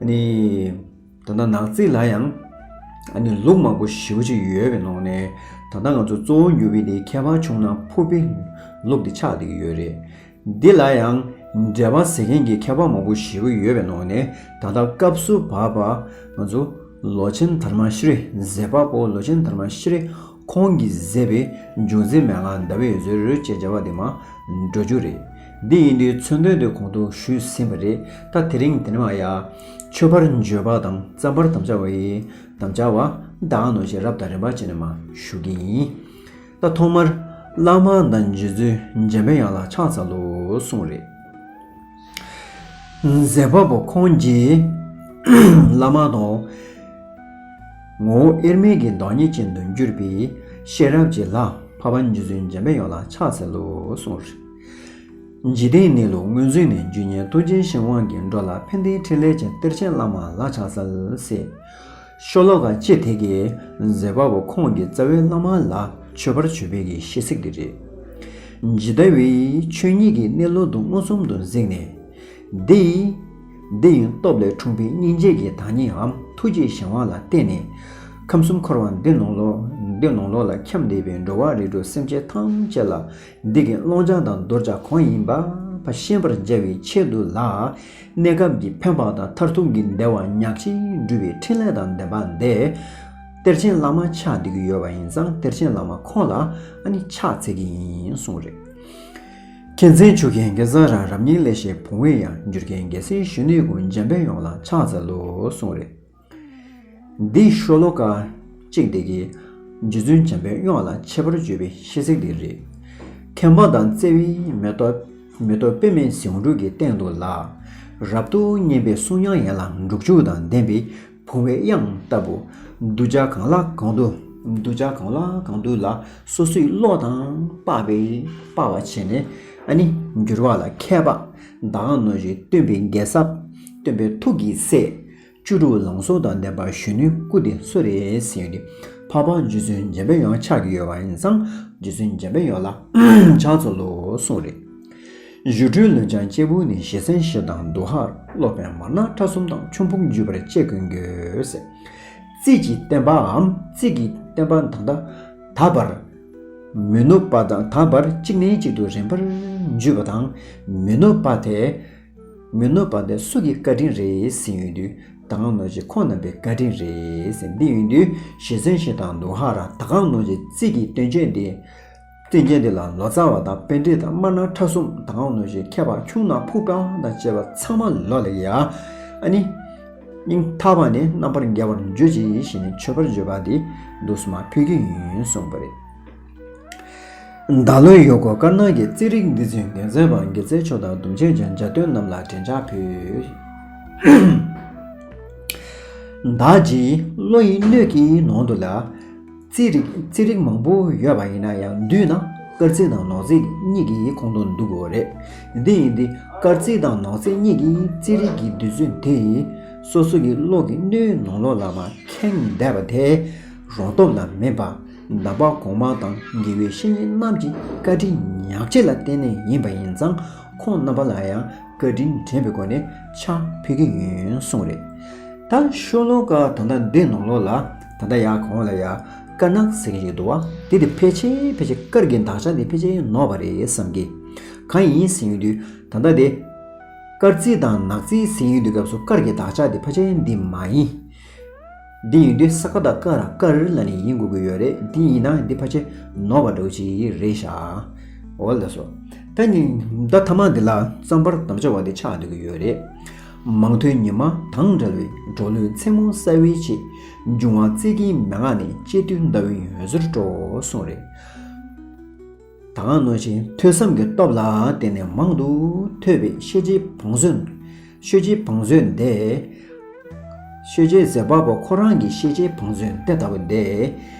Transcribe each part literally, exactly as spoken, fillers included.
ཨ་ནི་ད་ལྟ་ནག་རྩིས་ལ་ཡང་ཨ་ནི་ལུགས་མང་པོ་ཞེ་པོ་ཅིག་ཡོད་པའི་ནང་ནས། ད་ལྟ་ང་ཚོ་གཙོ་བོ་གྱུར་པའི་དེ་ཁྱད་པར་ཆུང་ན་ཕུར་པའི་ལུགས་དེ་ཆགས་བསྡད་ཀྱི་ཡོད་རེད། འདི་ལ་ཡང་འགྲེལ་པ་ཟེར་མཁན་གྱི་མཁས་པ་མང་པོ་ཞེ་པོ་ཡོད་པའི་ནང་ནས། ད་ལྟ་སྐབས་སུ་བབ་པ་ང་ཚོ་ལོ་ཆེན་དར་མ་ཤྲཱི། མཛད་པ་པོ་ལོ་ཆེན་དར་མ་ཤྲཱི་ཁོང་གིས་མཛད་པའི་འབྱུང་རྩིས་མན་ངག་ཟླ་བའི་འོད་ཟེར་ཅེས་བྱ་བ་དེ་མར་འགྲོ་རྒྱུ་རེད། འདི་ཡིན་དུས་མཚོན་དོན་དེ་གོང་དུ་ཞུས་ཟིན་པ་རེད། ད་དེ་རིང་འདི་ནས་མར་ཡ་མཆོད་པར་བརྗོད་པ་དང་རྩོམ་པར་དམ་བཅའ་བ་ཡི་དམ་བཅའ་བ་ད་ག་ནང་བཞིན་རབ་དང་རིམ་པ་བྱས་ནས་མར་ཞུ་གི་ཡིན། ད་ཐོག་མར་བླ་མ་དང་རྗེ་བཙུན་འཇམ་པའི་དབྱངས་ལ་ཕྱག་འཚལ་ལོ་གསུངས་རེད། མཛད་པ་པོ་ཁོང་གིས་བླ་མ་དང་ངོ་བོ་དབྱེར་མེད་ཀྱི་བདག་ཉིད་ཅན་དུ་གྱུར་པའི་ཤེས་རབ་ཀྱི་ལྷ་འཕགས་པ་རྗེ་བཙུན་འཇམ་པའི་དབྱངས་ལ་ཕྱག་འཚལ་ལོ་གསུངས་རེད། འཇིག་རྟེན་གནས་ལུགས་ངོས་འཛིན་ནས། རྒྱུ་ཉིད་ཐུགས་རྗེའི་གཞན་དབང་གིས། འགྲོ་ལ་ཕན་བདེའི་ཕྲིན་ལས་ཅན། གཏེར་ཆེན་བླ་མ་ལ་ཕྱག་འཚལ་ཟེར། ཤོ་ལོ་ཀ་གཅིག་དེ་གའི་མཛད་པ་པོ་ཁོང་གི་རྩ་བའི་བླ་མ་ལ་མཆོད་པར་བརྗོད་པའི་གི་ཤིས་ཚིག་དེ་རེད། ཇི་ལྟ་བའི་ཆོས་ཉིད་ཀྱི་གནས་ལུགས་དུ་མངོན་སུམ་དུ་གཟིགས་ནས། འདི་ཡི་འདི་ཡི་སྟོབས་ལས་འཁྲུངས་པའི་སྙིང་རྗེ་གི་བདག་ཉིད་འམ་ཐུགས་རྗེའི་གཞན་དབང་ལ་བརྟེན་ནས། ཁམས་གསུམ་འཁོར་བ་འདི་ནང་ལོགས་འདི་ནང་ལོགས་ལ་འཁྱམས་བསྡད་པའི་འགྲོ་བ་རིགས་དྲུག་སེམས་ཅན་ཐམས་ཅད་ལ། འདི་གི་བླང་བྱ་དང་གདུལ་བྱ་གང་ཡིན་པ་ཤེས་པར་བྱ་བའི་ཆེད་དུ་ལ། གནས་སྐབས་ཀྱི་ཕན་པ་དང་མཐར་ཐུག་གི་བདེ་བ་ཉག་གཅིག་སྒྲུབ་པའི་ཕྲིན་ལས་དང་ལྡན་པ་འདི་གཏེར་ཆེན་བླ་མ་ཆགས་བསྡད་ཀྱི་ཡོད་པ་ཡིན་ཙང་། གཏེར་ཆེན་བླ་མ་ཁོང་ལ་ཨ་ནི་ཕྱག་འཚལ་གྱི་ཡིན་གསུངས་རེད། མཁྱེན་བརྩེ་ཆུ་སྐྱེས་དགེ་རྩ་ར། རབ་སྙིང་ལེགས་བཤད་བུང་བའི་གཡང་། བསྒྱུར་མཁན་རྒྱལ་སྲས་གཞོན་ནུའི་སྐུ། འཇམ་པའི་དབྱངས་ལ་ཕྱག་འཚལ་ལོ་གསུངས་རེད། འདི་ཤོ་ལོ་ཀ་གཅིག་དེ་གའི་རྗེ་བཙུན་འཇམ་པའི་དབྱངས་ལ་མཆོད་པར་བརྗོད་པའི་ཤིས་ཚིག་དེ་རེད། མཁྱེན་པ་དང་བརྩེ་བའི་མེ་ཏོག་མེ་ཏོག་པདྨའི་ཟེའུ་འབྲུ་གི་སྟེང་དུ་ལ། རབ་ཏུ་མཉེས་པའི་གསུང་དབྱངས་ཡན་ལག་དྲུག་ཅུ་དང་ལྡན་པའི་བུང་བའི་གཡང་ལྟ་བུ། གདུལ་བྱ་གང་ལ་གང་འདུལ། གདུལ་བྱ་གང་ལ་གང་འདུལ་ལ་སོ་སོའི་བློ་དང་སྤར་བའི་སྤར་བ་བྱས་ནས། ཨ་ནི་འགྱུར་བ་ལ་མཁས་པ། ད་ག་ནང་བཞིན་སྟོན་པའི་རྒྱལ་ཚབ། སྟོན་པའི་ཐུགས་ཀྱི་སྲས། བཅུ་དྲུག་ལང་ཚོ་དང་ལྡན་པ་གཞོན་ནུའི་སྐུ་དེ་སུ་རེད་ཟེར་ཡོང་དུས། འཕགས་པ་རྗེ་བཙུན་འཇམ་པའི་དབྱངས་ཆགས་ཀྱི་ཡོད་པ་ཡིན་ཙང་། རྗེ་བཙུན་འཇམ་པའི་དབྱངས་ལ་ཕྱག་འཚལ་ལོ་གསུངས་རེད། བཞུགས་ཁྲིའི་ལུས་སྦྱངས་སྐྱེས་བུ་ནི། ཞེ་སེམས་ཞེ་སྡང་དུག་ལྔ་རློག་པའི་མར་སྣ་ཁྲག་གསུམ་དང་། ཆུ་ཕུང་བརྒྱུས་པར་བཅས་ཀུན་དགོས་ཟེར། རྩིས་ཀྱི་བསྟན་པའམ་རྩིས་ཀྱི་བསྟན་པ་ད་ལྟ་ད་བར་མི་ནུབ་པ་དང་། ད་བར་གཅིག་ནས་གཅིག་ཏུ་རིམ་པར་བརྒྱུད་པ་དང་། མི་ནུབ་པ་དེ། མི་ནུབ་པ་དེ་སུ་གི་བཀའ་དྲིན་རེད་ཟེར་ཡོང་དུས། ད་ག་ནང་བཞིན་ཁོང་རྣམ་པའི་བཀའ་དྲིན་རེད་ཟེར། འདི་ཡོང་དུས་ཞེ་སེམས་ཞེ་སྡང་དུག་ལྔ་ར། ད་ག་ནང་བཞིན་རྩིས་ཀྱི་བསྟན་བཅོས་འདི། བསྟན་བཅོས་འདི་ལ་ལོ་ཙཱ་བ་དང་པཎྜི་ཏ། དམར་ནག་ཁྲ་གསུམ། ད་ག་ནང་བཞིན་མཁས་པ་ཁྱུང་ནག་ཕུར་པ་དང་བཅས་པ་ཚང་མ་ལོ་ལ་ཡ། ཨ་ནི་སྙིང་ཐག་པ་ནས་རྣམ་པར་རྒྱལ་བར་གྱུར་ཅིག་ཞེས་ནས་མཆོད་པར་བརྗོད་པ་འདི་འདུག་སེ་མར་ཕུལ་གྱི་ཡིན་གསུངས་པ་རེད། བདག་བློའི་གཡོ་འགུལ་དཀར་ནག་གི། རྩིས་རིག་འདི་ཚོའི་འགན་མཛད་པ། དགེ་རྩའི་ཆོས་དང་སྡོམ་ཆེན་གྱི་ཇ་སྟོན་རྣམས་ལ་དྲན་བྱ་ཕུལ། བདག་གི་བློ་ཡི་སྣོད་ཀྱི་ནང་དུ་ལ། རྩིས་རིག་རྩིས་རིག་མང་པོ་ཡོད་པ་ཡིན་ན་ཡང་། བསྡུས་ན་སྐར་རྩིས་དང་ནག་རྩིས་གཉིས་ཀྱི་ཁོངས་སུ་འདུ་དགོས་རེད། འདི་ཡིན་དུས་སྐར་རྩིས་དང་ནག་རྩིས་གཉིས་ཀྱི་རྩིས་རིག་གི་བསྡུས་ཚོད་དེ་སོ་སོ་གི་བློ་གི་སྣོད་ནང་ལོགས་ལ་མར་ཁེངས་བསྡད་པ་དེ་རང་སྟོབས་ལ་མིན་པ། དམ་པ་གོང་མ་དང་དགེ་བའི་བཤེས་གཉེན་རྣམས་ཀྱི་བཀའ་དྲིན་ཉག་གཅིག་ལ་བརྟེན་ནས་ཡིན་པ་ཡིན་ཙང་། ཁོང་རྣམ་པ་ལ་ཡང་བཀའ་དྲིན་དྲན་པའི་སྒོ་ནས་ཕྱག་ཕུལ་གྱི་ཡིན་གསུངས་རེད། ད་ཤོ་ལོ་ཀ་ད་ལྟ་འདི་ནང་ལོགས་ལ། ད་ལྟ་ཡར་གོང་ལ་ཡ་དཀར་ནག་ཟེར་གྱི་ཞིག་འདུག་བ། དེ་དེ་ཕལ་ཆེར་ཕལ་ཆེར་སྐར་གྱི་དག་ཆ་དེ་ཕལ་ཆེར་ནོར་བ་རེད་བསམ་གི། གང་ཡིན་ཟེར་ཡོང་དུས་ད་ལྟ་དེ་སྐར་རྩིས་དང་ནག་རྩིས་ཟེར་ཡོང་དུས་སྐབས་སུ་སྐར་གྱི་དག་ཆ་དེ་ཕལ་ཆེར་འདི་མ་ཡིན། འདི་ཡིན་དུས་ས་ཀ་བཏགས་སྐ་ར་སྐར་ལབ་ནས་ཡིན་དགོས་ཀྱི་ཡོད་རེད། འདི་ཡིན་ན་འདི་ཕལ་ཆེར་ནོར་བ་འདྲ་བོ་ཅིག་རེད་ཤག་འོ་ལགས་སོ། ད་ནི་ད་ཐ་མ་འདི་ལ་རྩོམ་པར་དམ་བཅའ་བ་འདི་ཆགས་བསྡད་ཀྱི་ཡོད་རེད། མང་ཐོས་ཉི་མ་དང་བྲལ་བའི། འགྲོ་ལུས་མཚན་མོ་གསལ་བའི་ཕྱིར། འབྱུང་བ་རྩིས་ཀྱི་མན་ངག་ནི། གཅེས་བཏུས་ཟླ་བའི་འོད་ཟེར་སྤྲོ་གསུངས་རེད། ད་ག་ནང་བཞིན་ཐོས་བསམ་གྱི་སྟོབས་ལ་བརྟེན་ནས་མང་དུ་ཐོས་པའི་ཤེས་བྱའི་བང་མཛོད། ཤེས་བྱའི་བང་མཛོད་འདི། ཤེས་བྱའི་མཛད་པ་པོ་ཁོ་རང་གི་ཤེས་བྱའི་བང་མཛོད་དེ་ལྟ་བུ་འདི།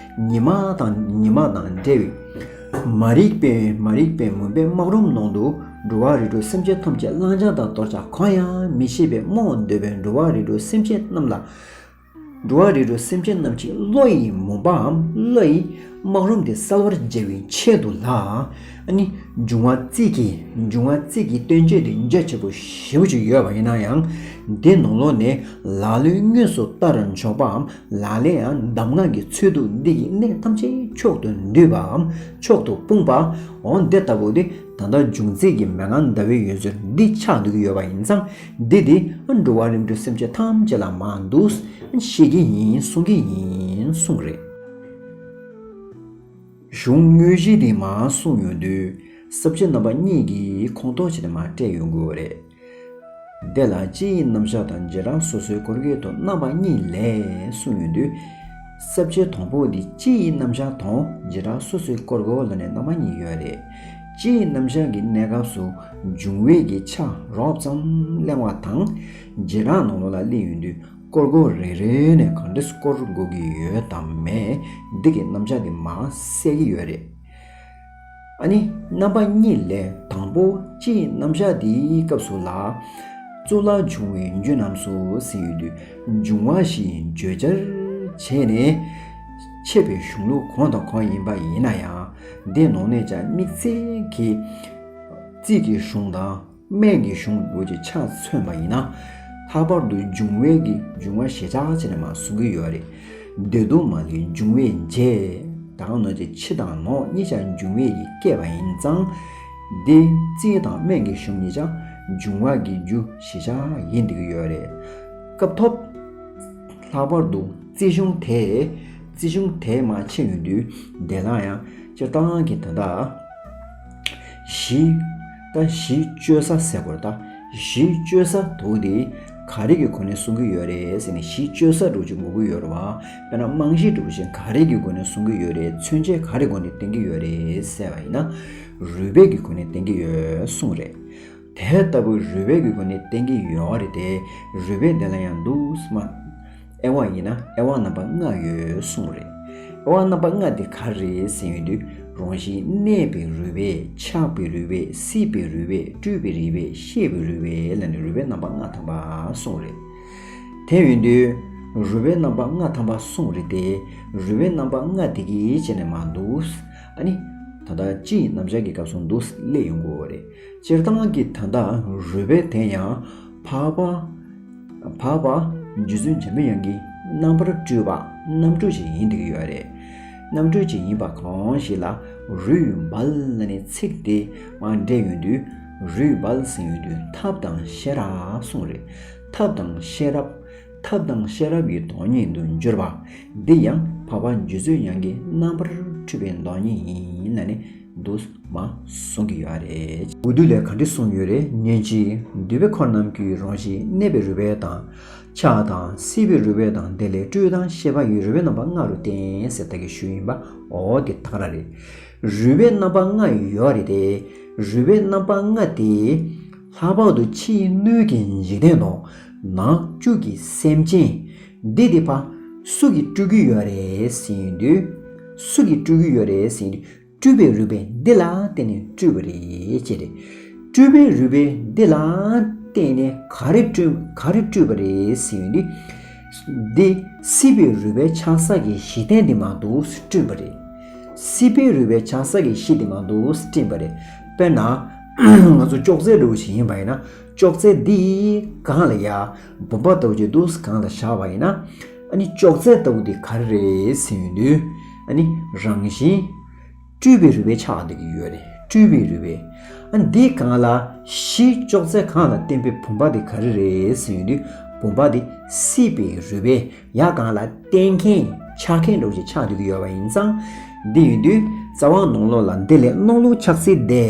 ཉི་མ་དང་ཉི་མ་དང་འབྲེལ་བའི་མ་རིག་པའི་མ་རིག་པའི་མུན་པའི་སྨག་རུམ་ནང་དུ་འགྲོ་བ་རིགས་དྲུག་སེམས་ཅན་ཐམས་ཅད་བླང་བྱ་དང་གདུལ་བྱ་གང་ཡང་མི་ཤེས་པའི་རྨོངས་འདོད་པའི་འགྲོ་བ་རིགས་དྲུག་སེམས་ཅན་རྣམས་ལ། འགྲོ་བ་རིགས་དྲུག་སེམས་ཅན་རྣམས་ཀྱི་བློ་ཡི་མུན་པའམ་བློ་ཡི་ སྨག་རུམ་དེ་གསལ་བར་བྱ་བའི་ཆེད་དུ་ལ། ཨ་ནི་འབྱུང་བ་རྩིས་ཀྱི་འབྱུང་བ་རྩིས་ཀྱི་བསྟན་བཅོས་དེ་རྒྱ་ཆེ་པོ་ཞེ་པོ་ཅིག་ཡོད་པ་ཡིན་ན་ཡང་། དེ་ནང་ལོགས་ནས་ལག་ལེན་དངོས་སུ་བསྟར་འཇོག་པའམ། ལག་ལེན་ཡང་གདམས་ངག་གི་ཚུལ་དུ་འདི་ཡི་གནད་ཐམས་ཅད་མཆོག་ཏུ་བསྡུས་པའམ། མཆོག་ཏུ་སྤུངས་པ། འོ་འདི་ལྟ་བུ་དེ་ད་ལྟ་འབྱུང་རྩིས་ཀྱི་མན་ངག་ཟླ་བའི་འོད་ཟེར་འདི་ཆགས་བསྡད་ཀྱི་ཡོད་པ་ཡིན་ཙང་། འདི་དེ་འགྲོ་བ་རིགས་དྲུག་སེམས་ཅན་ཐམས་ཅད་ལ་མར་འདུག་བཤད་ཀྱི་ཡིན་གསུང་གི་ཡིན་གསུང་རེད། གཞུང་དངོས་གཞི་དེ་མར་གསུངས་ཡོང་དུས། ས་བཅད་རྣམ་པ་གཉིས་ཀྱི་ཁོངས་གཏོགས་བྱས་ནས་མར་སྤྲད་ཡོང་དགོས་པ་རེད། དེ་ལ་སྤྱི་ཡི་རྣམ་གཞག་དང་བྱེ་བྲག་སོ་སོའི་སྐོར་གྱི་ཐོག་རྣམ་པ་གཉིས་ལས་གསུངས་ཡོང་དུས། ས་བཅད་དང་པོ་འདི་སྤྱི་ཡི་རྣམ་གཞག་དང་བྱེ་བྲག་སོ་སོའི་སྐོར་གྱི་ལ་ནས་རྣམ་པ་གཉིས་ཡོད་རེད། སྤྱི་ཡི་རྣམ་གཞག་གི་གནས་སྐབས་སུ་འབྱུང་བའི་གི་ཆ་རོབ་ཙམ་གླེང་བ་དང་། བྱེ་བྲག་ནང་ལོགས་ལ་སླེབས་ཡོང་དུས། སྐོར་གོ་རེ་རེ་ནས་གང་འདྲས་སྐོར་དགོས་ཀྱི་ཡོད་དམ་མེད། འདི་གི་རྣམ་གཞག་འདི་མར་གསལ་གྱི་ཡོད་རེད། ཨ་ནི་རྣམ་པ་གཉིས་ལས་དང་པོ་སྤྱིའི་རྣམ་གཞག་འདིའི་སྐབས་སུ་ལ། གཙུག་ལག་འབྱུང་བའི་རྒྱུད་རྣམས་སུ་ཟེར་ཡོད་དུས། འབྱུང་བ་བཞིའི་བརྗོད་བྱར་བྱས་ནས་འཆད་པའི་གཞུང་ལུགས་གང་དང་གང་ཡིན་པ་ཡིན་ན་ཡང་། འདི་ནང་ནས་ཀྱང་དམིགས་བསལ་གྱི་རྩིས་ཀྱི་གཞུང་དང་། སྨན་གྱི་གཞུང་འདྲ་ཅིག་ཆ་མཚོན་པ་ཡིན་ན། ལྷག་པར་དུ་འབྱུང་བའི་གི་འབྱུང་བ་ཞེས་བྱ་བྱས་ནས་མར་གསུང་གི་ཡོད་རེད། འདོད་དུ་མ་ལུས་འབྱུང་བའི་རྗེས། ད་ག་ནང་བཞིན་ཕྱི་དང་ནང་གཉིས་ཀྱང་འབྱུང་བའི་གི་སྐྱེས་པ་ཡིན་ཙང་། འདི་རྩིས་དང་སྨན་གྱི་གཞུང་གཉིས་ཀྱང་འབྱུང་བ་གི་རྒྱུ་ཞེས་བྱ་ཡིན་བསྡད་ཀྱི་ཡོད་རེད། སྐབས་ཐོབ། ལྷག་པར་དུ་རྩིས་གཞུང་དེ། རྩིས་གཞུང་དེ་མར་ཕྱེ་ཡོང་དུས། དེ་ལ་ཡང་སྤྱིར་བཏང་གི་ད་ལྟ། གཞི། ད་གཞི་བཅོས་ས་ཟེར་དགོས་རེད་ད། གཞི་བཅོས་ས་དེ་ག་རེ་གི་སྒོ་ནས་གསུང་གི་ཡོད་རེད་ཟེར་ནས། གཞི་བཅོས་ས་འདྲ་ཅིག་དགོས་ཀྱི་ཡོད་རེད་བ། དཔེར་ན་རྨང་གཞི་འདྲ་ཅིག་ག་རེ་གི་སྒོ་ནས་གསུང་གི་ཡོད་རེད། མཚོན་བྱེད་ག་རེ་སྒོ་ནས་བསྟན་གྱི་ཡོད་རེད་ཟེར་བ་ཡིན་ན། རུས་སྦལ་གྱི་སྒོ་ནས་བསྟན་གྱི་ཡོད་གསུངས་རེད། དེ་ལྟ་བུའི་རུས་སྦལ་གྱི་སྒོ་ནས་བསྟན་གྱི་ཡོད་རེད་དེ། རུས་སྦལ་དེ་ལ་ཡང་འདུག་སེ་མར། དབྱེ་བ་ཡིན་ན་དབྱེ་བ་རྣམ་པ་ལྔ་ཡོད་གསུངས་རེད། དབྱེ་བ་རྣམ་པ་ལྔ་དེ་ག་རེ་རེད་ཟེར་ཡོང་དུས། རང་བཞིན་གནས་པའི་རུས་སྦལ། ཆགས་པའི་རུས་སྦལ། སྲིད་པའི་རུས་སྦལ། སྤྲུལ་པའི་རུས་སྦལ། ཤེས་པའི་རུས་སྦལ་ལ་ནི་རུས་སྦལ་རྣམ་པ་ལྔ་ཐམ་པ་གསུངས་རེད། དེ་ཡིན་དུས་རུས་སྦལ་རྣམ་པ་ལྔ་ཐམ་པ་གསུངས་རེད་དེ། རུས་སྦལ་རྣམ་པ་ལྔ་དེ་གི་བྱས་ནས་མར་འདུག་ཨ་ནི་ད་ལྟ་སྤྱིའི་རྣམ་གཞག་གི་སྐབས་སུ་འདུག་སེ་སླེབས་ཡོང་གི་ཡོད་རེད། སྤྱིར་བཏང་གི་ད་ལྟ་རུས་སྦལ་དེ་ཡང་འཕགས་པ། འཕགས་པ་རྗེ་བཙུན་འཇམ་པའི་དབྱངས་ཀྱི་རྣམ་པར་སྤྲུལ་པ་རྣམ་སྤྲུལ་ཅིག་ཡིན་བསྡད་ཀྱི་ཡོད་རེད། རྣམ་སྤྲུལ་ཅིག་ཡིན་པ་གང་ཞིག་ལ་རུས་སྦལ་ལ་ནི་ཚིག་དེ་མར་འདྲེས་ཡོང་དུས། རུས་སྦལ་ཟེར་ཡོང་དུས་ཐབས་དང་ཤེས་རབ་གསུངས་རེད། ཐབས་དང་ཤེས་རབ། ཐབས་དང་ཤེས་རབ་ཀྱི་སྟོང་ཉིད་དུ་གྱུར་པ། འདི་ཡང་འཕགས་པ་རྗེ་བཙུན་དབྱངས་ཀྱི་རྣམ་པར་སྤྲུལ་པའི་སྟོང་ཉིད་ཡིན་ལ་ནི་འདུག་སེ་མར་གསུང་གི་ཡོད་རེད། འོ་དེ་ལ་ག་འདྲ་གསུངས་ཡོད་རེད། ཉོན་ཅིག་འདུས་པའི་འཁོར་རྣམས་ཀྱི་རང་བཞིན་གནས་པའི་རུས་སྦལ་དང་། ཆགས་དང་སྲིད་པའི་རུས་སྦལ་དང་། དེ་ལས་སྤྲུལ་དང་ཤེས་པ་ཡི་རུས་སྦལ་རྣམ་པ་ལྔ་རུ་བསྟན་ཟེར་ད་གིན་ཞུས་ཡིན་པ། འོ་དེ་ད་ག་རང་རེད། རུས་སྦལ་རྣམ་པ་ལྔ་ཡོད་རེད་དེ། རུས་སྦལ་རྣམ་པ་ལྔ་དེ། ལྷག་པར་དུ་ཕྱིའི་སྣོད་ཀྱི་འཇིག་རྟེན་དང་། ནང་བཅུད་ཀྱི་སེམས་ཅན། འདི་དེ་ཕར་སུ་གིས་སྤྲུལ་གྱི་ཡོད་རེད་ཟེར་ཡོང་དུས། སུ་གིས་སྤྲུལ་གྱི་ཡོད་རེད་ཟེར་ཡོང་དུས། སྤྲུལ་པའི་རུས་སྦལ་འདི་ལ་བརྟེན་ནས་སྤྲུལ་པ་རེད་ཅེས་རེད། སྤྲུལ་པའི་རུས་སྦལ་འདི་ལ་བརྟེན་ནས་ག་རེ་སྤྲུལ། ག་རེ་སྤྲུལ་པ་རེད་ཟེར་ཡོང་དུས། འདི་སྲིད་པའི་རུས་སྦལ་ཆགས་ས་གི་གཞི་རྟེན་འདི་མར་འདུག་སེ་བསྐྲུན་པ་རེད། སྲིད་པའི་རུས་སྦལ་ཆགས་ས་གི་གཞི་འདི་མར་འདུག་སེ་བསྐྲུན་པ་རེད། དཔེར་ན། ང་ཚོ་ཅོག་ཙེ་འདྲ་བོ་ཞིག་ཡིན་པ་ཡིན་ན། ཅོག་ཙེ་འདིའི་སྒང་ལ་ཡ། བུམ་པ་ལྟ་བུ་ཅིག་འདུག་སེ་སྒང་ལ་བཞག་པ་ཡིན་ན། ཨ་ནི་ཅོག་ཙེ་ལྟ་བུ་འདི་ག་རེ་རེད་ཟེར་ཡོང་དུས། ཨ་ནི་རང་བཞིན། སྤྲུལ་པའི་རུས་སྦལ་ཆགས་བསྡད་ཀྱི་ཡོད་རེད། སྤྲུལ་པའི་རུས་སྦལ། ཨ་ནི་འདིའི་སྒང་ལ་གཞི་ཅོག་ཙེ་སྒང་ལ་བསྟན་པའི་བུམ་པ་འདི་ག་རེ་རེད་ཟེར་ཡོང་དུས། བུམ་པ་འདི་སྲིད་པའི་རུས་སྦལ་ཡར་སྒང་ལ་བསྟན་མཁན་ཆགས་མཁན་འདྲ་བོ་ཞིག་ཆགས་བསྡད་ཀྱི་ཡོད་པ་ཡིན་ཙང་། འདི་ཡིན་དུས་རྩ་བ་ནང་ལོགས་ལ་འདི་ལས་སྣང་ལུགས་ཆགས་ཚུལ་དེ།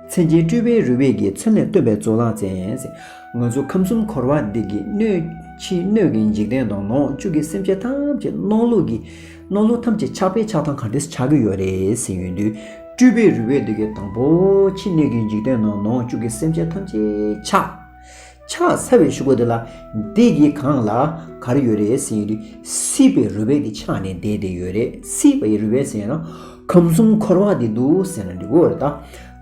མཚན་ཅན་སྤྲུལ་པའི་རུས་སྦལ་གྱི་མཚོན་ལས་སྟོན་པའི་གཙུག་ལག་རྩལ། ང་ཚོ་ཁམས་གསུམ་འཁོར་བ་འདི་གི་སྣོད། ཕྱིའི་སྣོད་ཀྱི་འཇིག་རྟེན་དང་ནང་བཅུད་ཀྱི་སེམས་ཅན་ཐམས་ཅད་སྣང་ལུགས་ཀྱི། སྣང་ལུགས་ཐམས་ཅད་ཆགས་པའི་ཆགས་སྟངས་ག་འདྲས་ཆགས་ཀྱི་ཡོད་རེད་ཟེར་ཡོང་དུས། སྤྲུལ་པའི་རུས་སྦལ་འདི་གིས་དང་པོ་ཕྱི་སྣོད་ཀྱི་འཇིག་རྟེན་ནང་ནང་བཅུད་ཀྱི་སེམས་ཅན་ཐམས་ཅད་ཆགས། ཆགས་ཚར་བའི་གཞུག་གུ་དེ་ལ། འདི་གི་སྒང་ལ་ག་རེ་ཡོད་རེད་ཟེར་ཡོང་དུས། སྲིད་པའི་རུས་སྦལ་འདི་ཆགས་ནས་བསྡད་བསྡད་ཡོད་རེད། སྲིད་པའི་རུས་སྦལ་ཟེར་ན། ཁམས་གསུམ་འཁོར་བ་འདི་འདུག་ཟེར་ན་འགྲིག་གི་རེད་ད།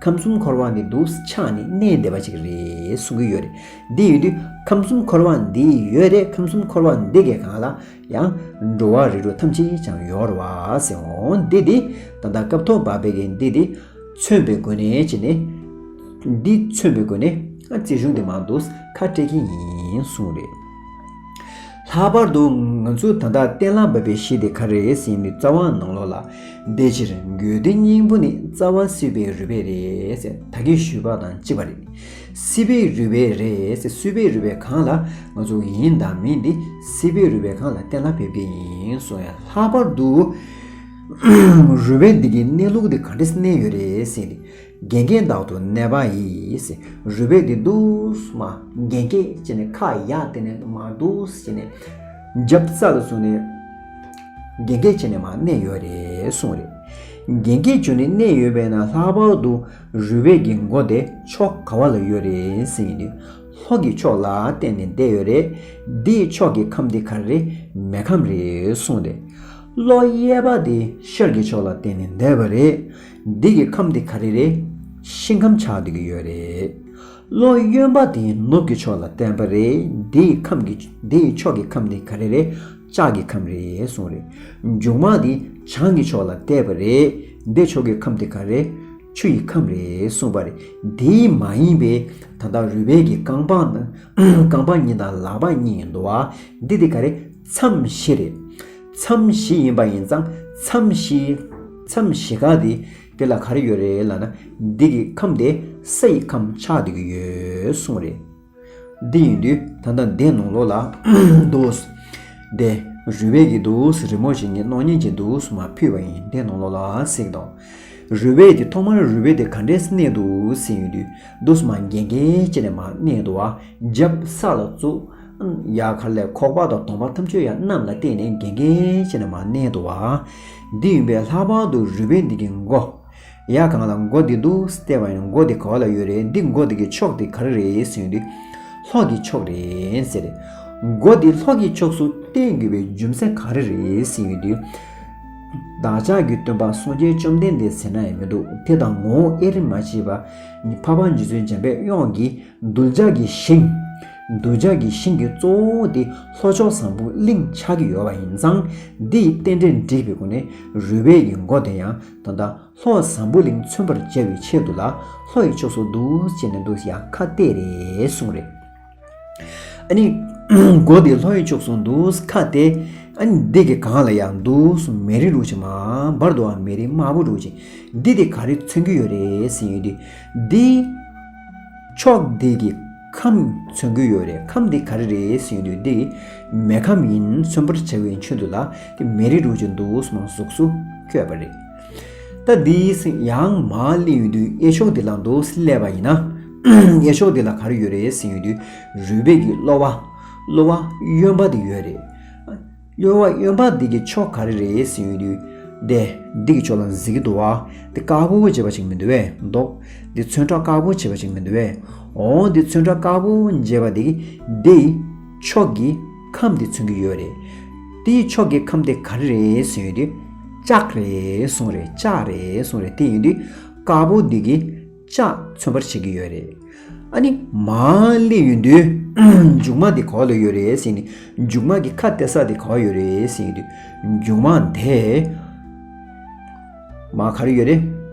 ཁམས་གསུམ་འཁོར་བ་འདི་འདུག་ཆགས་ནས་གནས་བསྡད་པ་ཅིག་རེད་གསུང་གི་ཡོད་རེད། འདི་ཡིན་དུས་ཁམས་གསུམ་འཁོར་བ་འདི་ཡོད་རེད། ཁམས་གསུམ་འཁོར་བ་འདི་གའི་སྒང་ལ་ཡང་འགྲོ་བ་རིགས་དྲུག་ཐམས་ཅད་ཀྱང་ཡོད་རེད་བ་ཟེར། འོ་འདི་འདི་ད་ལྟ་སྐབས་ཐོག་བབས་པའི་གི་འདི་འདི་མཚོན་པའི་སྒོ་ནས་བྱས་ནས། འདི་མཚོན་པའི་སྒོ་ནས་ཨ་རྩིས་གཞུང་འདི་མར་འདུག་ཁ་སྤྲད་ཀྱི་ཡིན་གསུངས་རེད། ལྷག་པར་དུ་ང་ཚོ་ད་ལྟ་གཏན་ལ་འབེབས་པའི་གཞི་དེ་ག་རེ་རེད་ཟེར་ན། རྩ་བ་ནང་ལོགས་ལ། དེ་ཕྱིར་དགོས་འདོད་སྙིང་པོ་ནི། རྩ་བ་སྲིད་པའི་རུས་པས་རེད་ཟེར། ད་གིན་ཞུས་པ་དང་གཅིག་པ་རེད། སྲིད་པའི་རུས་པས་རེད་ཟེར། སྲིད་པའི་རུས་པའི་སྒང་ལ་ང་ཚོ་ཡིན་དང་མིན་འདི་སྲིད་པའི་རུས་པའི་སྒང་ལ་གཏན་ལ་འབེབས་ཀྱི་ཡིན་གསུངས་ཡ། ལྷག་པར་དུ་རུས་པའི་འདི་གི་གནས་ལུགས་འདི་ག་འདྲས་གནས་ཡོད་རེད་ཟེར་ནས། རྒན་གྱས་བདག་ཏུ་གནས་པ་ཡིས། རུས་པའི་འདི་འདུག་སེ་མར་རྒན་གྱས་བྱས་ནས་ཁ་ཡར་བསྟན་ནས་མར་འདུག་སེ་བྱས་ནས་རྒྱབ་ས་ལ་བཟུང་ནས་རྒན་གྱས་བྱས་ནས་མར་གནས་ཡོད་རེད་གསུངས་རེད། རྒན་གྱས་བྱས་ནས་གནས་ཡོད་པས་ན། ལྷག་པར་དུ་རུས་པའི་གི་མགོ་དེ་ཕྱོགས་ག་བ་ལ་ཡོད་རེད་ཟེར་ཡིན་དུས། ལྷོ་གི་ཕྱོགས་ལ་བསྟན་ནས་བསྡད་ཡོད་རེད། འདིའི་ཕྱོགས་ཀྱི་ཁམས་དེ་ག་རེ་རེད། མེ་ཁམས་རེད་གསུངས་ཏེ། ལྷོ་གཡས་པ་དེ་ཤར་གྱི་ཕྱོགས་ལ་བསྟན་ནས་བསྡད་པ་རེད། འདི་གི་ཁམས་དེ་ག་རེ་རེད། ཤིང་ཁམས་ཆགས་བསྡད་ཀྱི་ཡོད་རེད། ལྷོ་གཡོན་པ་དེ་ནུབ་ཀྱི་ཕྱོགས་ལ་བསྟན་པ་རེད། འདིའི་ཁམས་ཀྱི་འདིའི་ཕྱོགས་ཀྱི་ཁམས་དེ་ག་རེ་རེད། ལྕགས་ཀྱི་ཁམས་རེད་གསུངས་རེད། མཇུག་མ་དེ་བྱང་གི་ཕྱོགས་ལ་བསྟན་པ་རེད། འདིའི་ཕྱོགས་ཀྱི་ཁམས་དེ་ག་རེ། ཆུ་ཡི་ཁམས་རེད་གསུངས་པ་རེད། དེ་མ་ཡིན་པའི་ད་ལྟ་རུས་པའི་གི་རྐང་པ་ན་རྐང་པ་གཉིས་དང་ལག་པ་གཉིས་འདུག་བ། འདི་དེ་ག་རེ། མཚམས་བཞི་རེད། མཚམས་བཞི་ཡིན་པ་ཡིན་ཙང་མཚམས་བཞི། མཚམས་བཞི་ཀ་དེ་དེ་ལ་ག་རེ་ཡོད་རེད་ལབ་ན། འདི་གི་ཁམས་དེ་ས་ཡི་ཁམས་ཆགས་བསྡད་ཀྱི་ཡོད་གསུངས་རེད། འདི་ཡིན་དུས་ད་ལྟ་འདི་ནང་ལོགས་ལ་འདུག་སེ། འདི་རུས་པའི་གི་འདུག་སེ་རི་མོ་ཞིག་ངས་གནང་མཁན་ཅིག་འདུག་སེ་མར་ཕུལ་བ་ཡིན། འདི་ནང་ལོགས་ལ་གཟིགས་དང་། རུས་པའི་དེ་ཐོག་མར་རུས་པའི་དེ་ག་འདྲས་གནས་འདུག་ཟེར་ཡོང་དུས། འདུག་སེ་མར་རྒྱན་རྒྱན་བྱས་ནས་མར་གནས་འདུག་བ། རྒྱབ་ས་ལ་བཙུགས། ཡར་ག་ལས་ཁོག་པ་དང་གདོང་པ་ཐམས་ཅད་ཡར་གནམ་ལ་བཏེགས་ནས་རྒྱན་རྒྱན་བྱས་ནས་མར་གནས་འདུག་བ། འདི་ཡིན་པས་ལྷག་པར་དུ་རུས་པའི་འདི་གི་མགོ། ཡར་སྒང་ལ་མགོ་འདི་འདུག་སེ་བལྟས་པ་ཡིན་ན། མགོ་འདི་ག་བ་ལ་ཡོད་རེད། འདི་མགོ་འདི་གི་ཕྱོགས་འདི་ག་རེ་རེད་ཟེར་ཡོང་དུས། ལྷོ་གི་ཕྱོགས་རེད་ཟེར། མགོ་འདི་ལྷོ་གི་ཕྱོགས་སུ་བསྟན་དགོས་པའི་རྒྱུ་མཚན་ག་རེ་རེད་ཟེར་ཡོང་དུས། བདག་ཅག་གི་སྟོན་པ་སངས་རྒྱས་བཅོམ་ལྡན་འདས་ཟེར་ན་ཡང་མི་འདུག་དེ་དང་ངོ་བོ་དབྱེར་མ་ཕྱེད་པ། འཕགས་པ་རྗེ་བཙུན་འཇམ་དཔལ་དབྱངས་ཀྱིས་གདུལ་བྱ་གི་ཞིང་། གདུལ་བྱ་གི་ཞིང་གི་གཙོ་བོ་དེ་ལྷོ་ཕྱོགས་བཟང་པོ་གླིང་ཆགས་ཀྱི་ཡོད་པ་ཡིན་ཙང་། འདི་ཡི་རྟེན་འབྲེལ་འགྲིག་པའི་སྒོ་ནས་རུས་པའི་གི་མགོ་དེ་ཡང་ད་ལྟ་ལྷོ་བཟང་པོ་གླིང་མཚོན་པར་བྱ་བའི་ཆེད་དུ་ལ། ལྷོ་ཡི་ཕྱོགས་སུ་འདུག་སེ་བྱས་ནས་འདུག་སེ་ཡང་ཁ་གཏད་རེད་གསུངས་རེད། ཨ་ནི་མགོ་དེ་ལྷོ་ཡི་ཕྱོགས་སུ་འདུག་སེ་ཁ་གཏད། ཨ་ནི་འདི་གི་སྒང་ལ་ཡང་འདུག་སེ་མེ་རི་འདྲ་བོ་ཅིག་མར་འབར་འདུག་བ། མེ་རི་དམར་པོ་འདྲ་བོ་ཅིག་འདི་དེ་ག་རེ་མཚོན་གྱི་ཡོད་རེད་ཟེར་ཡོང་དུས། འདི་ཕྱོགས་འདི་གི་ཁམས་མཚོན་གྱི་ཡོད་རེད། ཁམས་འདི་ག་རེ་རེད་ཟེར་ཡོང་དུས། འདི་མེ་ཁམས་ཡིན་མཚོན་པར་བྱ་བའི་ཆེད་དུ་ལ། འདི་མེ་རི་འདྲ་བོ་ཅིག་འདུག་སེ་མར་གཟུགས་སུ་བཀོད་པ་རེད། ད་འདི་ཡང་མར་སླེབས་ཡོང་དུས་གཡས་ཕྱོགས་འདི་ལ་འདུག་སེ་སླེབས་པ་ཡིན་ན། གཡས་ཕྱོགས་འདི་ལ་ག་རེ་ཡོད་རེད་ཟེར་ཡོང་དུས། རུས་པའི་གི་གློ་བ། གློ་བ་གཡོན་པ་འདི་ཡོད་རེད། གཡོན་པ་གཡོན་པ་འདི་གི་ཕྱོགས་ག་རེ་རེད་ཟེར་ཡོང་དུས། དེ་འདི་གི་ཕྱོགས་ལ་གཟིགས་ཀྱི་འདུག་བ། དེ་དཀར་པོ་བྱས་པ་ཅིག་མི་འདུག་བས། མདོག་འདི་ཚོན་ཁྲ་དཀར་པོ་བྱས་པ་ཅིག་མི་འདུག་བས། འོ་འདི་ཚོན་ཁྲ་དཀར་པོ་བྱས་པ་འདི་གི་དེའི་ཕྱོགས་ཀྱི་ཁམས་འདི་མཚོན་གྱི་ཡོད་རེད། དེའི་ཕྱོགས་ཀྱི་ཁམས་དེ་ག་རེ་རེད་ཟེར་ཡོང་དུས། ལྕགས་རེད་གསུངས་རེད། ལྕགས་རེད་གསུངས་རེད། དེ་ཡིན་དུས་དཀར་པོ་འདི་གི་ལྕགས་མཚོན་པར་བྱེད་ཀྱི་ཡོད་རེད། ཨ་ནི་མར་སླེབས་ཡོང་དུས་མཇུག་མ་འདི་ག་བ་ལ་ཡོད་རེད་ཟེར་ནས། མཇུག་མ་གི་ཁ་གཏད་ས་འདི་ག་བ་ཡོད་རེད་ཟེར་ཡོང་དུས། མཇུག་མ་དེ་མར་ག་རེ་ཡོད་རེད།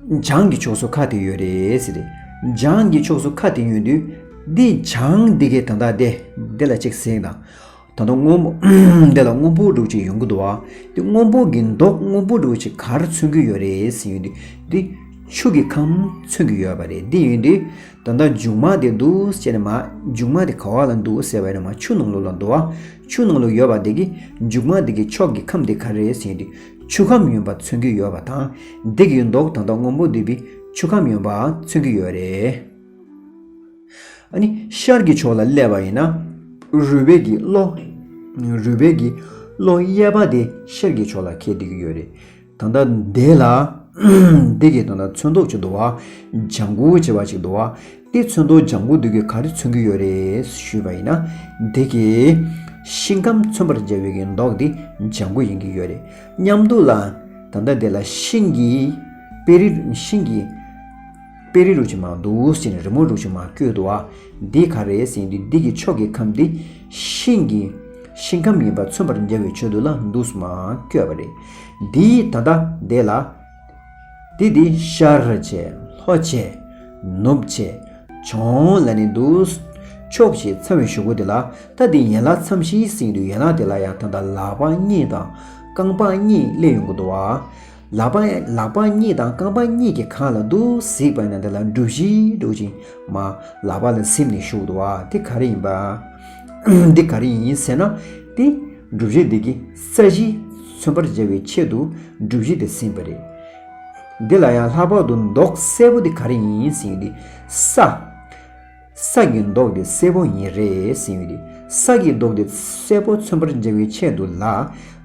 བྱང་གི་ཕྱོགས་སུ་ཁ་གཏད་ཡོད་རེད་ཟེར་རེད། བྱང་གི་ཕྱོགས་སུ་ཁ་གཏད་ཡོང་དུས། འདི་བྱང་འདི་གའི་ད་ལྟ་དེ་འདི་ལ་གཅིག་གཟིགས་དང་། ད་ལྟ་སྔོན་པོ་འདི་ལ་སྔོན་པོ་འདྲ་བོ་ཅིག་ཡོང་གི་འདུག་བ། དེ་སྔོན་པོ་གི་མདོག་སྔོན་པོ་འདྲ་བོ་ཅིག་ག་རེ་མཚོན་གྱི་ཡོད་རེད་ཟེར་ཡོང་དུས། འདི་ཆུ་གི་ཁམས་མཚོན་གྱི་ཡོད་པ་རེད། འདི་ཡིན་དུས་ད་ལྟ་མཇུག་མ་དེ་འདུག་ཟེར་ནས་མར་མཇུག་མ་དེ་ག་བ་ལ་འདུག་ཟེར་བ་ཡིན་ན། མར་ཆུ་ནང་ལོགས་ལ་འདུག་བ། ཆུ་ནང་ལོགས་ཡོད་པ་དེ་གི་མཇུག་མ་དེ་གི་ཕྱོགས་ཀྱི་ཁམས་དེ་ག་རེ་རེད་ཟེར་ཡོང་དུས། ཆུ་ཁམས་ཡིན་པ་མཚོན་གྱི་ཡོད་པ་དང་། འདི་གི་མདོག་ད་ལྟ་སྔོན་པོ་འདི་བི་ཆུ་ཁམས་ཡིན་པ་མཚོན་གྱི་ཡོད་རེད། ཨ་ནི་ཤར་གྱི་ཕྱོགས་ལ་སླེབས་པ་ཡིན་ན། རུས་པའི་གི་གློ། རུས་པའི་གི་གློ་གཡས་པ་དེ་ཤར་གྱི་ཕྱོགས་ལ་འཁེལ་བསྡད་ཀྱི་ཡོད་རེད། ད་ལྟ་འདི་ལ་འདི་གི་ད་ལྟ་ཚོན་མདོག་ཅིག་འདུག་བ། ལྗང་གུ་བྱས་པ་ཅིག་འདུག་བ། དེ་ཚོན་མདོག་ལྗང་གུ་འདི་གི་ག་རེ་མཚོན་གྱི་ཡོད་རེད་ཞུས་པ་ཡིན་ན། འདི་གི་ཤིང་ཁམས་མཚོན་པར་བྱ་བའི་གི་མདོག་འདི་ལྗང་གུ་ཡིན་གྱི་ཡོད་རེད། མཉམ་དུ་ལ་ད་ལྟ་འདི་ལ་ཤིང་གི་ དཔེ་རིས་ཤིང་གི་དཔེ་རིས་རུ་ཅིག་མར་འདུག་ཟེར་ནས་རི་མོ་རུ་ཅིག་མར་བཀོད་འདུག་བ། འདི་ག་རེ་ཟེར་དུས་འདི་གི་ཕྱོགས་ཀྱི་ཁམས་འདི་ཤིང་གི་ཤིང་ཁམས་ཡིན་པ་མཚོན་པར་བྱ་བའི་ཆེད་དུ་ལ་འདུག་སེ་མར་བཀོད་པ་རེད། འདི་ད་ལྟ་དེ་ལ། དེ་དེ་ཤར་བྱས་ལྷོ་བྱས་ནུབ་བྱས་བྱང་ལ་ནི་འདུག་ཕྱོགས་བཞི་མཚམས་བཞི་གོ་དེ་ལ། ད་དེ་ཡན་ལག་མཚམས་བཞི་ཟེར་དུས་ཡན་ལག་དེ་ལ་ཡང་ད་ལྟ་ལག་པ་གཉིས་དང་རྐང་པ་གཉིས་སླེབས་ཡོང་གི་འདུག་བ། ལག་པ་ལག་པ་གཉིས་དང་རྐང་པ་གཉིས་ཀྱི་སྒང་ལ་འདུག་གཟིགས་པ་ཡིན་ན་དེ་ལ་གྲུ་བཞི་འདྲ་བོ་ཅིག་མར་ལག་པ་ལ་ཟིན་ནས་བཞུགས་འདུག་བ། དེ་ག་རེ་ཡིན་པ། འདི་ག་རེ་ཡིན་ཟེར་ན། དེ་གྲུ་བཞི་འདི་གི་ས་གཞི་མཚོན་པར་བྱ་བའི་ཆེད་དུ་གྲུ་བཞི་དེ་ཟིན་པ་རེད། འདི་ལ་ཡང་ལྷག་པར་དུ་མདོག་སེར་པོ་འདི་ག་རེ་ཡིན་ཟེར་ཡོང་དུས་ས། ས་གི་མདོག་དེ་སེར་པོ་ཡིན་རེད་ཟེར་ཡོང་དུས་ས་གི་མདོག་དེ་སེར་པོ་མཚོན་པར་བྱ་བའི་ཆེད་དུ་ལ་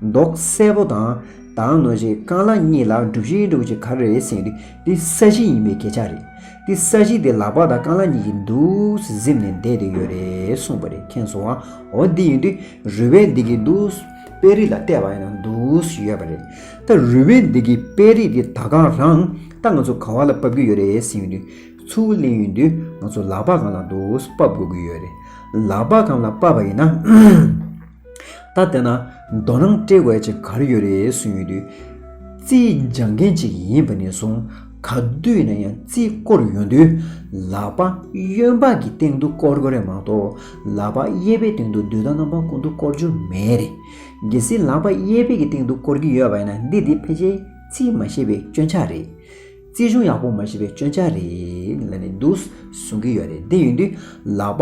མདོག་སེར་པོ་དང་དང་ནོ་ཞེས་རྐང་ལག་གཉིས་ལ་གྲུ་བཞི་འདྲ་བོ་ཅིག་ག་རེ་རེད་ཟེར་ཡོང་དུས་འདི་ས་གཞི་ཡིན་པའི་སྐད་ཆ་རེད། འདི་ས་གཞི་དེ་ལག་པ་དང་རྐང་ལག་གཉིས་ཀྱིས་འདུག་སེ་ཟིན་ནས་བསྡད་དེ་ཡོད་རེད་གསུངས་པ་རེད། མཁྱེན་སོང་ཨ། འོ་འདི་ཡིན་དུས་རུས་སྦལ་འདི་གི་འདུག་དཔེ་རིས་ལ་བལྟས་པ་ཡིན་ན་འདུག་སེ་ཡོད་པ་རེད། ད་རུས་སྦལ་འདི་གི་དཔེ་རིས་འདི་ད་ག་རང་ད་ང་ཚོ་ག་བ་ལ་ཕབ་ཀྱི་ཡོད་རེད་ཟེར་ཡོང་དུས་ཚུར་གླེང་ཡོང་དུས་ང་ཚོ་ལག་པ་སྒང་ལ་འདུག་སེ་ཕབ་དགོས་ཀྱི་ཡོད་རེད། ལག་པ་སྒང་ལ་ཕབ་པ་ཡིན་ན། ད་དེ་ན་དོ་སྣང་སྤྲད་དགོས་ཡ་ཅིག་ག་རེ་ཡོད་རེད་གསུངས་ཡོང་དུས། རྩིས་སྦྱང་མཁན་ཅིག་ཡིན་པ་ནས་བཟུང་ག་དུས་ན་ཡང་རྩིས་སྐོར་ཡོང་དུས་ལག་པ་གཡོན་པ་གི་སྟེང་དུ་སྐོར་དགོས་རེད་མ་གཏོགས་ལག་པ་གཡས་པའི་སྟེང་དུ་དུས་དང་རྣམ་པ་ཀུན་ཏུ་སྐོར་རྒྱུ་མེད་རེད། གལ་སྲིད་ལག་པ་གཡས་པའི་གི་སྟེང་དུ་སྐོར་གྱི་ཡོད་པ་ཡིན་ན་འདི་དེ་ཕལ་ཆེར་རྩིས་མ་ཤེས་པའི་སྐྱོན་ཆ་རེད། རྩིས་གཞུང་ཡག་པོ་མ་ཤེས་པའི་སྐྱོན་ཆ་རེད་ལབ་ནས་འདུག་གསུང་གི་ཡོད་རེད། དེ་ཡིན་དུས་ལག་པ་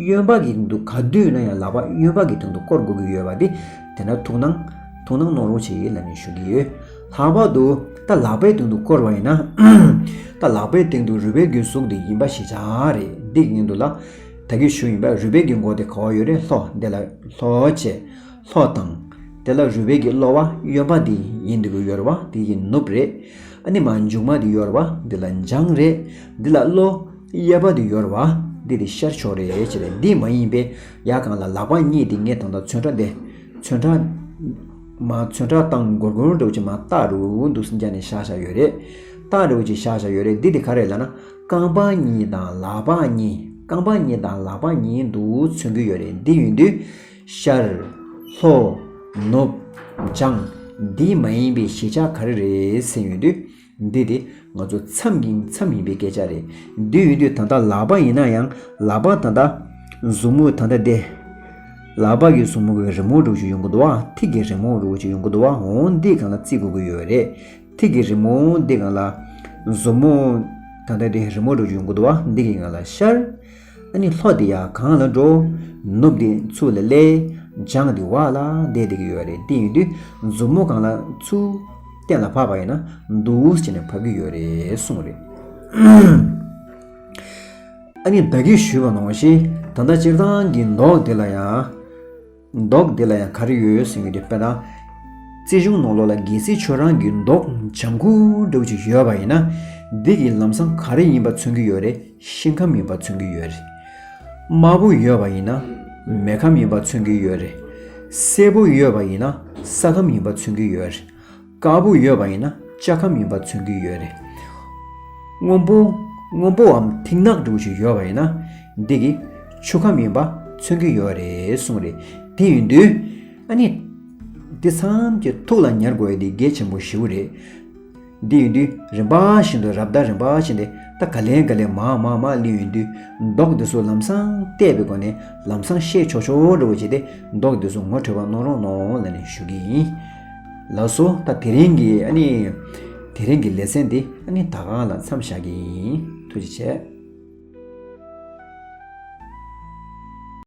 གཡོན་པ་གི་སྟེང་དུ་ག་དུས་ན་ཡང་ལག་པ་གཡོན་པ་གི་སྟེང་དུ་སྐོར་དགོས་ཀྱི་ཡོད་པ་དེ་དེ་འདྲ་ཐུགས་སྣང་ཐུགས་སྣང་གནང་རོགས་བྱེད་ལབ་ནས་ཞུ་གི་ཡོད། ལྷག་པར་དུ་ད་ལག་པའི་སྟེང་དུ་སྐོར་བ་ཡིན་ན། ད་ལག་པའི་སྟེང་དུ་རུས་སྦལ་གྱི་གཟུགས་དེ་ཡིན་པ་ཞིག་ཆགས་རེད། འདི་གི་སྔོན་དུ་ལ་ད་གིན་ཞུ་ཡིན་པ་རུས་སྦལ་གྱི་མགོ་དེ་ག་བ་ཡོད་རེད། ལྷོ་འདི་ལ་ལྷོ་བྱས། ལྷོ་དང་། དེ་ལ་རུས་སྦལ་གྱི་གློ་བ་གཡོན་པ་འདི་ཡིན་འདུག་གི་ཡོད་རེད་བ། འདི་ཡིན་ནུབ་རེད། ཨ་ནི་མར་མཇུག་མ་འདི་ཡོད་རེད་བ། འདི་ལ་བྱང་རེད། འདི་ལ་གློ་གཡས་པ་འདི་ཡོད་རེད་བ། འདི་དེ་ཤར་ཕྱོགས་རེད་ཅེས་རེད། འདི་མ་ཡིན་པའི་ཡ་གང་ལ་ལག་པ་གཉིས་འདི་ངས་ད་ལྟ་ཚོན་ཁྲ་འདི་ཚོན་ཁྲ་མ་ཚོན་ཁྲ་བཏང་སྒོར་སྒོར་འདྲ་བོ་ཅིག་མ་བཏགས་རུ་འདུག་སེ་འཇགས་ནས་བཞག་བཞག་ཡོད་རེད། བཏགས་འདྲ་བོ་ཅིག་བཞག་བཞག་ཡོད་རེད། འདི་དེ་ག་རེད་ལབ་ན་རྐང་པ་གཉིས་དང་ལག་པ་གཉིས་རྐང་པ་གཉིས་དང་ལག་པ་གཉིས་འདུག་མཚོན་གྱི་ཡོད་རེད། འདི་ཡིན་དུས། ཤར། ལྷོ། ནུབ། བྱང་། འདི་མ་ཡིན་པའི་གཞིས་ཆགས་ག་རེ་རེད་ཟེར་ཡོང་དུས། འདི་དེ་ང་ཚོ་མཚམས་ཀྱི་མཚམས་ཡིན་པའི་སྐད་ཆ་རེད། འདི་ཡོང་དུས་ད་ལྟ་ལག་པ་ཡིན་ན་ཡང་ལག་པ་ད་ལྟ་མཛུབ་མོ་ད་ལྟ་དེ། ལག་པ་གི་མཛུབ་མོ་གི་རི་མོ་འདྲ་བོ་ཅིག་ཡོང་གི་འདུག་བ། ཐིག་གི་རི་མོ་འདྲ་བོ་ཅིག་ཡོང་གི་འདུག་བ། འོང་འདི་སྒང་ལ་བརྩི་དགོས་ཀྱི་ཡོད་རེད། ཐིག་གི་རི་མོ་འདི་སྒང་ལ། མཛུབ་མོ་ད་ལྟ་དེ་རི་མོ་འདྲ་བོ་ཅིག་ཡོང་གི་འདུག་བ། འདི་གི་སྒང་ལ་ཤར། ཨ་ནི་ལྷོ་དེ་ཡར་སྒང་ལ་འགྲོ། ནུབ་དེ་ཚུར་ལ་སླེབས། བྱང་དེ་འོག་ལ་བསྡད་བསྡད་ཀྱི་ཡོད་རེད། དེ་ཡིན་དུས་མཛུབ་མོ་སྒང་ལ་ཚུར་གཏན་ལ་ཕབ་པ་ཡིན་ན་འདུག་སེ་བྱས་ནས་ཕབ་ཀྱི་ཡོད་རེད་གསུངས་རེད། ཨ་ནི་ད་གིན་ཞུས་པ་ནང་བཞིན་ད་ལྟ་སྤྱིར་བཏང་གི་མདོག་དེ་ལ་ཡང་། མདོག་འདི་ལ་ཡང་ག་རེ་ཡོད་ཟེར་གྱི་འདུག་དཔེར་ན། རྩིས་གཞུང་ནང་ལོགས་ལ་གལ་སྲིད་ཁྱོད་རང་གི་མདོག་ལྗང་ཁུ་འདྲ་བོ་ཅིག་ཡོད་པ་ཡིན་ན། འདི་གི་ལམ་སང་ག་རེ་ཡིན་པ་མཚོན་གྱི་ཡོད་རེད། ཤིང་ཁམས་ཡིན་པ་མཚོན་གྱི་ཡོད་རེད། དམར་པོ་ཡོད་པ་ཡིན་ན། མེ་ཁམས་ཡིན་པ་མཚོན་གྱི་ཡོད་རེད། སེར་པོ་ཡོད་པ་ཡིན་ན། ས་ཁམས་ཡིན་པ་མཚོན་གྱི་ཡོད་རེད། དཀར་པོ་ཡོད་པ་ཡིན་ན་ལྕགས་ཁམས་ཡིན་པ་མཚོན་གྱི་ཡོད་རེད། སྔོན་པོ། སྔོན་པོའམ་མཐིང་ནག་འདྲ་བོ་ཞིག་ཡོད་པ་ཡིན་ན། འདི་གི་ཆུ་ཁམས་ཡིན་པ་མཚོན་གྱི་ཡོད་རེད་གསུངས་རེད། དེ་ཡིན་དུས། ཨ་ནི། འདི་ཚང་གི་ཐུགས་ལ་ཉར་དགོས་ཡ་འདི་གལ་ཆེན་པོ་ཞེ་པོ་རེད། འདི་ཡིན་དུས་རིམ་པ་བཞིན་དུ་རབ་དང་རིམ་པ་བཞིན་དུ་ད་ག་ལེ་ག་ལེ་མར་མར་མར་སླེབས་ཡོང་དུས་མདོག་འདི་ཚོ་ལམ་སང་བལྟས་པའི་སྒོ་ནས་ལམ་སང་ཤེས་ཆོག་ཆོག་འདྲ་བོ་བྱས་ཏེ་མདོག་འདི་ཚོ་ངོ་འཕྲོད་པ་གནང་རོགས་གནང་ལབ་ནས་ཞུ་གི་ཡིན། ལགས་སོ། ད་དེ་རིང་གི་ཨ་ནི། དེ་རིང་གི་ལེ་ཚན་འདི་ཨ་ནི་ད་ག་ལ་མཚམས་བཞག་གི་ཡིན། ཐུགས་རྗེ་ཆེ།